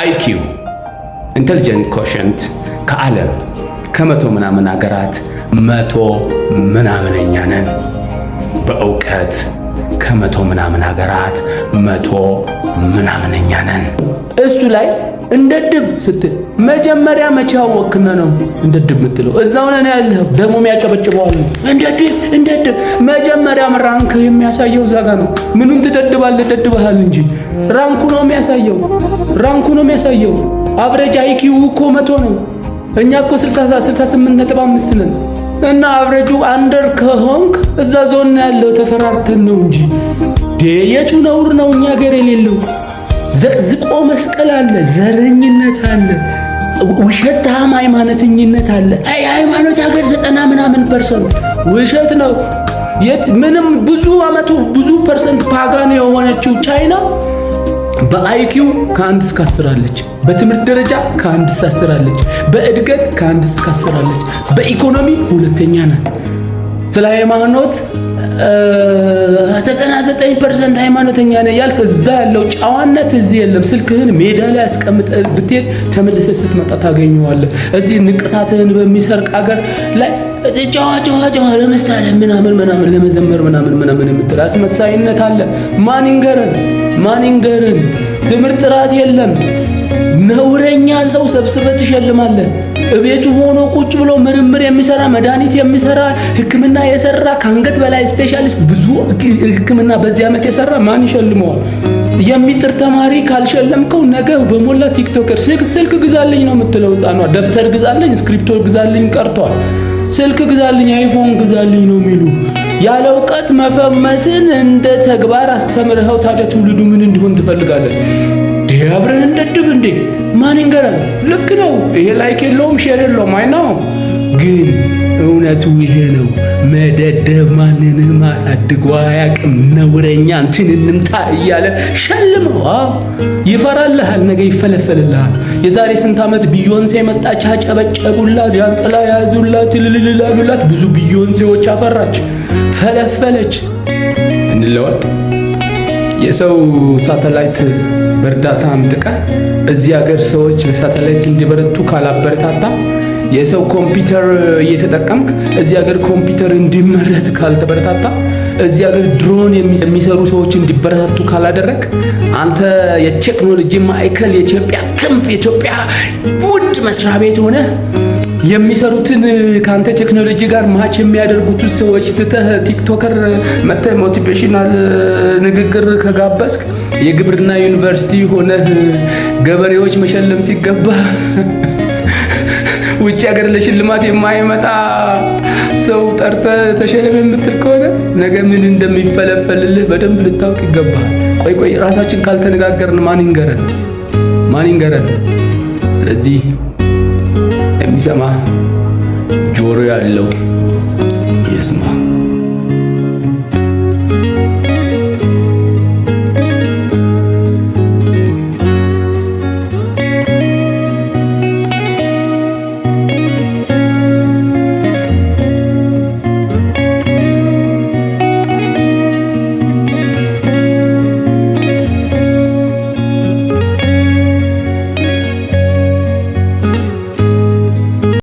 IQ, intelligent quotient ከዓለም ከ100 ምናምን ሀገራት መቶ ምናምነኛ ነን። በእውቀት ከ100 ምናምን ሀገራት መቶ ምናምነኛ ነን። እሱ ላይ እንደ ድብ ስትል መጀመሪያ መቼ አወክነ ነው እንደ ድብ የምትለው? እዛው ነን ያለኸው። ደግሞ የሚያጨበጭበዋል እንደ ድብ እንደ ድብ። መጀመሪያም rank የሚያሳየው እዛ ጋ ነው። ምኑን ትደድባለህ? ደድበሃል እንጂ rank ኡ ነው የሚያሳየው። Rank ኡ ነው የሚያሳየው። Average IQ እኮ 100 ነው። እኛ እኮ 68.5 ነን። እና average ኡ under ከሆንክ እዛ ዞን ያለው ተፈራርተን ነው እንጂ የቱ ነውር ነው እኛ ሀገር የሌለው? ዘቅዝቆ መስቀል አለ፣ ዘረኝነት አለ፣ ውሸታም ሃይማኖተኝነት አለ። አይ ሃይማኖት ሀገር 90 ምናምን percent ውሸት ነው። ምንም ብዙ አመቱ ብዙ percent pagan የሆነችው ቻይና በ IQ ከ1 እስከ 10 አለች። በትምህርት ደረጃ ከ1 እስከ 10 አለች። በእድገት ከ1 እስከ 10 አለች። በኢኮኖሚ ሁለተኛ ናት። ስለ ሃይማኖት 99% ሃይማኖተኛ ነህ ያልክ እዛ ያለው ጨዋነት እዚህ የለም። ስልክህን ሜዳ ላይ አስቀምጠህ ብትሄድ ተመልሰህ ስትመጣ ታገኘዋለህ። እዚህ ንቅሳትህን በሚሰርቅ አገር ላይ ጨዋ ጨዋ ጨዋ ለምሳሌ ምናምን ምናምን ለመዘመር ምናምን ምናምን የምትል አስመሳይነት አለ። ማን ይንገረን? ማን ይንገረን? ትምህርት ጥራት የለም። ነውረኛ ሰው ሰብስበህ ትሸልማለህ። እቤቱ ሆኖ ቁጭ ብሎ ምርምር የሚሰራ፣ መድኃኒት የሚሰራ፣ ሕክምና የሰራ፣ ከአንገት በላይ specialist ብዙ ሕክምና በዚህ ዓመት የሰራ ማን ይሸልመዋል? የሚጥር ተማሪ ካልሸለምከው ነገ በሞላ TikToker ስልክ ግዛልኝ ነው የምትለው ህፃኗ። ደብተር ግዛልኝ፣ እስክሪፕቶ ግዛልኝ ቀርቷል። ስልክ ግዛልኝ፣ iPhone ግዛልኝ ነው የሚሉ። ያለ እውቀት መፈመስን እንደ ተግባር አስተምረኸው ታዲያ ትውልዱ ምን እንዲሆን ትፈልጋለህ? አብረን እንደድብ እንዴ? ማን ይንገራል? ልክ ነው። ይሄ like የለውም፣ share የለውም። I know፣ ግን እውነቱ ይሄ ነው። መደደብ ማንንም አሳድጎ አያውቅም። ነውረኛ እንትን እንምታ እያለ ሸልመው ይፈራልሃል፣ ነገ ይፈለፈልልሃል። የዛሬ ስንት ዓመት ቢዮንሴ መጣች፣ አጨበጨቡላት፣ ጃንጥላ ያዙላት፣ ልልልላሉላት። ብዙ ቢዮንሴዎች አፈራች፣ ፈለፈለች። እንለወጥ። የሰው ሳተላይት በእርዳታ አምጥቀህ እዚህ ሀገር ሰዎች በሳተላይት እንዲበረቱ ካላበረታታ፣ የሰው ኮምፒውተር እየተጠቀምክ እዚህ ሀገር ኮምፒውተር እንዲመረት ካልተበረታታ፣ እዚህ ሀገር ድሮን የሚሰሩ ሰዎች እንዲበረታቱ ካላደረግ፣ አንተ የቴክኖሎጂ ማዕከል፣ የኢትዮጵያ ክንፍ፣ የኢትዮጵያ ውድ መስሪያ ቤት ሆነ የሚሰሩትን ከአንተ ቴክኖሎጂ ጋር match የሚያደርጉት ሰዎች ትተህ TikToker መተህ motivational ንግግር ከጋበዝክ፣ የግብርና ዩኒቨርሲቲ ሆነህ ገበሬዎች መሸለም ሲገባ ውጭ ሀገር ለሽልማት የማይመጣ ሰው ጠርተህ ተሸለም የምትል ከሆነ ነገ ምን እንደሚፈለፈልልህ በደንብ ልታውቅ ይገባል። ቆይ ቆይ፣ ራሳችን ካልተነጋገርን ማን ይንገረን? ማን ይንገረን? ስለዚህ የሚሰማ ጆሮ ያለው ይስማ።